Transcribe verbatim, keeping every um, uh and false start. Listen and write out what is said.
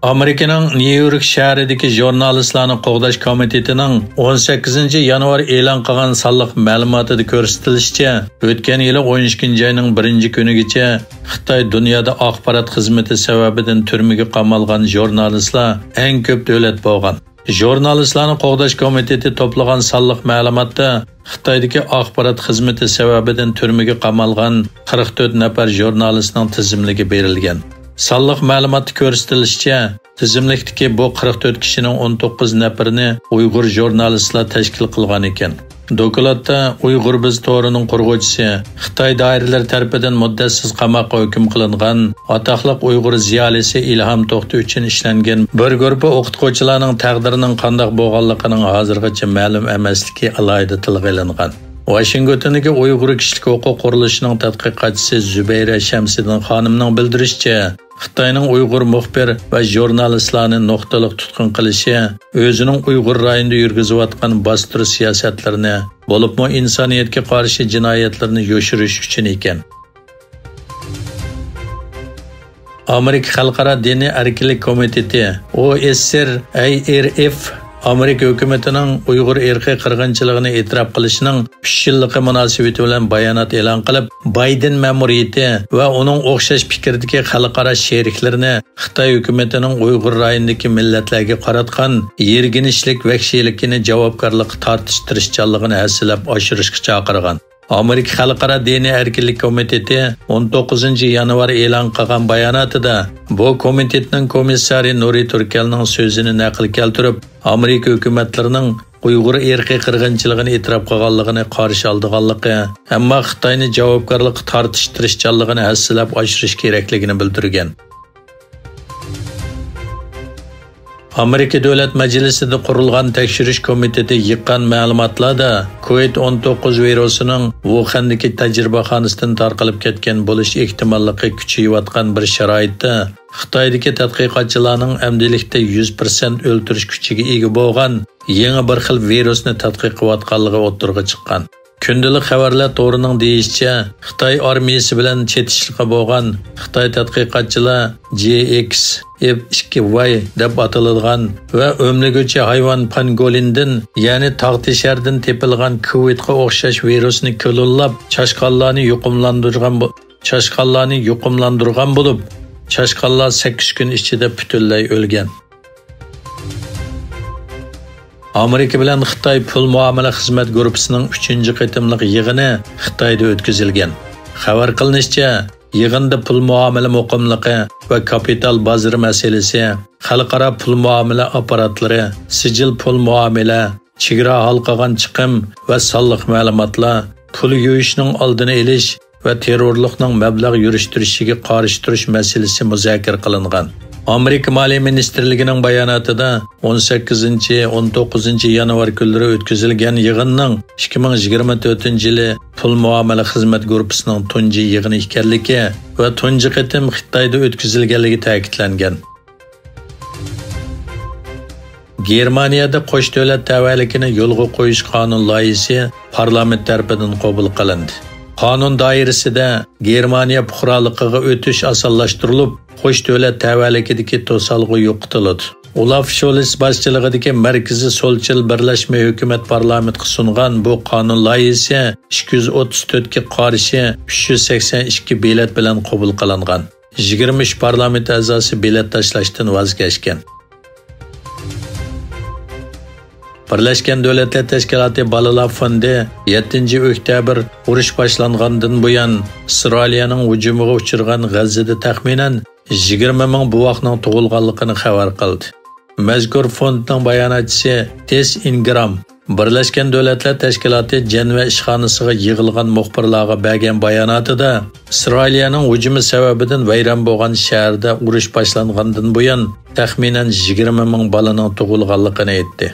ئامېرىكىنىڭ نيۇ يورك شەھىرىدىكى ژۇرنالىستلارنى قوغداش كومىتېتىنىڭ ئون سەككىزىنچى يانۋار ئېلان قىلغان سانلىق مەلۇماتىدا كۆرسىتىلىشىچە، ئۆتكەن يىلى ئون ئىككىنچى ئاينىڭ بىرىنچى كۈنىگىچە خىتاي دۇنيادا ئاخبارات خىزمىتى سەۋەبىدىن تۈرمىگە قامالغان ژۇرنالىستلار ئەڭ كۆپ دۆلەت بولغان. ژۇرنالىستلارنى قوغداش كومىتېتى توپلىغان سانلىق مەلۇماتتا خىتايدىكى ئاخبارات خىزمىتى سەۋەبىدىن تۈرمىگە قامالغان قىرىق تۆت نەپەر ژۇرنالىستنىڭ تىزىملىكى بېرىلگەن. سانلىق مەلۇماتتا كۆرسىتىلىشىچە، تىزىملىكتىكى بۇ قىرىق تۆت كىشىنىڭ ئون توققۇز نەپىرىنى ئۇيغۇر ژۇرنالىستلار تەشكىل قىلغان ئىكەن. دوكلاتتا ئۇيغۇر بىز تورىنىڭ قۇرغۇچىسى، خىتاي دائىرىلىرى تەرىپىدىن مۇددەتسىز قاماققا ھۆكۈم قىلىنغان ئاتاقلىق ئۇيغۇر زىيالىيسى ئىلھام توختى ئۈچۈن ئىشلەنگەن بىر گۇرۇپپا ئوقۇتقۇچىلارنىڭ تەقدىرىنىڭ قانداق بولغانلىقىنىڭ ھازىرغىچە مەلۇم ئەمەسلىكى ئالاھىدە تىلغا ئېلىنغان. ۋاشىنگتوندىكى ئۇيغۇر كىشىلىك ھوقۇق قۇرۇلۇشىنىڭ تەتقىقاتچىسى زۇبەيرە شەمسىدىن خانىمنىڭ بىلدۈرۈشىچە، خىتاينىڭ ئۇيغۇر مۇخبىر ۋە ژۇرنالىستلارنى نۇقتىلىق تۇتقۇن قىلىشى ئۆزىنىڭ ئۇيغۇر رايونىدا يۈرگۈزۈۋاتقان باستۇرۇش سىياسەتلىرىنى، بولۇپمۇ ئىنسانىيەتكە قارشى جىنايەتلىرىنى يوشۇرۇش ئۈچۈن ئىكەن. ئامېرىكا خەلقئارا دىنىي ئەركىنلىك كومىتېتى، ئو ئېس سىر، ئەي ئېر ئېف، ئامېرىكا ھۆكۈمىتىنىڭ ئۇيغۇر ئىرقىي قىرغىنچىلىقىنى ئېتىراپ قىلىشىنىڭ ئۈچ يىللىقى مۇناسىۋىتى بىلەن بايانات ئېلان قىلىپ، بايدېن مەمۇرىيىتى ۋە ئۇنىڭ ئوخشاش پىكىردىكى خەلقئارا شېرىكلىرىنى خىتاي ھۆكۈمىتىنىڭ ئۇيغۇر رايونىدىكى مىللەتلەرگە قاراتقان يىرگىنچلىك، ۋەھشىيلىكىنى جاۋابكارلىققا تارتىش تىرىشچانلىقىنى ھەسسىلەپ ئاشۇرۇشقا چاقىرغان. ئامېرىكا خەلقئارا دىنىي ئەركىنلىك كومىتېتى ئون توققۇزىنچى يانۋار ئېلان قىلغان باياناتىدا، بۇ كومىتېتنىڭ كومىسسارى نۇرى تۈركەلنىڭ سۆزىنى نەقىل كەلتۈرۈپ، ئامېرىكا ھۆكۈمەتلىرىنىڭ ئۇيغۇر ئىرقىي قىرغىنچىلىقىنى ئېتىراپ قىلغانلىقىنى قارشى ئالىدىغانلىقى، ئەمما خىتاينى جاۋابكارلىققا تارتىش تىرىشچانلىقىنى ھەسسىلەپ ئاشۇرۇش كېرەكلىكىنى بىلدۈرگەن. ئامېرىكا دۆلەت مەجلىسىدە قۇرۇلغان تەكشۈرۈش كومىتېتى يىغقان مەلۇماتلاردا، كوۋىد ئون توققۇز ۋىرۇسىنىڭ ۋۇخەندىكى تەجرىبىخانىسىدىن تارقىلىپ كەتكەن بولۇش ئېھتىماللىقى كۈچىيىۋاتقان بىر شارائىتتا، خىتايدىكى تەتقىقاتچىلارنىڭ ئەمدىلىكتە يۈز پىرسەنت ئۆلتۈرۈش كۈچىگە ئىگە بولغان يېڭى بىر خىل ۋىرۇسنى تەتقىق قىلىۋاتقانلىقى ئوتتۇرىغا چىققان. كۈندىلىك خەۋەرلەر تورىنىڭ دېيىشىچە، خىتاي ئارمىيىسى بىلەن چېتىشلىقى بولغان خىتاي تەتقىقاتچىلار جي ئېكس ئېف ئىككى ۋاي دەپ ئاتىلىدىغان ۋە ئۆمىلىگۈچى ھايۋان پانگولىندىن، يەنى تاغ تېشەردىن تېپىلغان كىۋىتقا ئوخشاش ۋىرۇسنى كلونلاپ، چاشقانلارنى يۇقۇملاندۇرغان بو-، چاشقانلارنى يۇقۇملاندۇرغان بولۇپ، چاشقانلار سەككىز كۈن ئىچىدە پۈتۈنلەي ئۆلگەن. ئامېرىكا بىلەن خىتاي پۇل مۇئامىلە خىزمەت گۇرۇپپىسىنىڭ ئۈچىنچى قېتىملىق يىغىنى خىتايدا ئۆتكۈزۈلگەن. خەۋەر قىلىنىشىچە، يىغىندا پۇل مۇئامىلە مۇقىملىقى ۋە كاپىتال بازىرى مەسىلىسى، خەلقئارا پۇل مۇئامىلە ئاپپاراتلىرى، سىجىل پۇل مۇئامىلە، چېگرا ھالقىغان چىقىم ۋە سانلىق مەلۇماتلار، پۇل يۇيۇشنىڭ ئالدىنى ئېلىش ۋە تېررورلۇقنىڭ مەبلەغ يۈرۈشتۈرۈشىگە قارشى تۇرۇش مەسىلىسى مۇزاكىرە قىلىنغان. ئامېرىكا مالىيە مىنىستىرلىكىنىڭ باياناتىدا، ئون سەككىزىنچى، ئون توققۇزىنچى يانۋار كۈنلىرى ئۆتكۈزۈلگەن يىغىننىڭ ئىككى مىڭ يىگىرمە تۆتىنچى يىلى پۇل مۇئامىلە خىزمەت گۇرۇپپىسىنىڭ تۇنجى يىغىنى ئىكەنلىكى ۋە تۇنجى قېتىم خىتايدا ئۆتكۈزۈلگەنلىكى تەكىتلەنگەن. گېرمانىيەدە قوش دۆلەت تەۋەلىكىنى يولغا قويۇش قانۇن لايىھىسى پارلامېنت تەرىپىدىن قوبۇل قىلىندى. قانۇن دائىرىسىدە گېرمانىيە پۇقرالىقىغا ئۆتۈش ئاسانلاشتۇرۇلۇپ، قوش دۆلەت تەۋەلىكىدىكى توسالغۇ يوقىتىلىدۇ. ئولاف شولىس باشچىلىقىدىكى مەركىزىي سولچىل بىرلەشمە ھۆكۈمەت پارلامېنتقا سۇنغان بۇ قانۇن لايىھىسى ئىككى يۈز ئوتتۇز تۆتكە قارشى ئۈچ يۈز سەكسەن ئىككى بېلەت بىلەن قوبۇل قىلىنغان. يىگىرمە ئۈچ پارلامېنت ئەزاسى بېلەت تاشلاشتىن ۋاز كەچكەن. بىرلەشكەن دۆلەتلەر تەشكىلاتى بالىلار فوندى يەتتىنچى ئۆكتەبىر ئۇرۇش باشلانغاندىن بۇيان ئىسرائىلىيەنىڭ ھۇجۇمىغا ئۇچرىغان غەززىدە تەخمىنەن يىگىرمە مىڭ بوۋاقنىڭ تۇغۇلغانلىقىنى خەۋەر قىلدى. مەزكۇر فوندنىڭ باياناتچىسى تېس ئىنگرام بىرلەشكەن دۆلەتلەر تەشكىلاتى جەنۋە ئىشخانىسىغا يىغىلغان مۇخبىرلارغا بەرگەن باياناتىدا، ئىسرائىلىيەنىڭ ھۇجۇمى سەۋەبىدىن ۋەيران بولغان شەھەردە ئۇرۇش باشلانغاندىن بۇيان تەخمىنەن يىگىرمە مىڭ بالىنىڭ تۇغۇلغانلىقىنى ئېيتتى.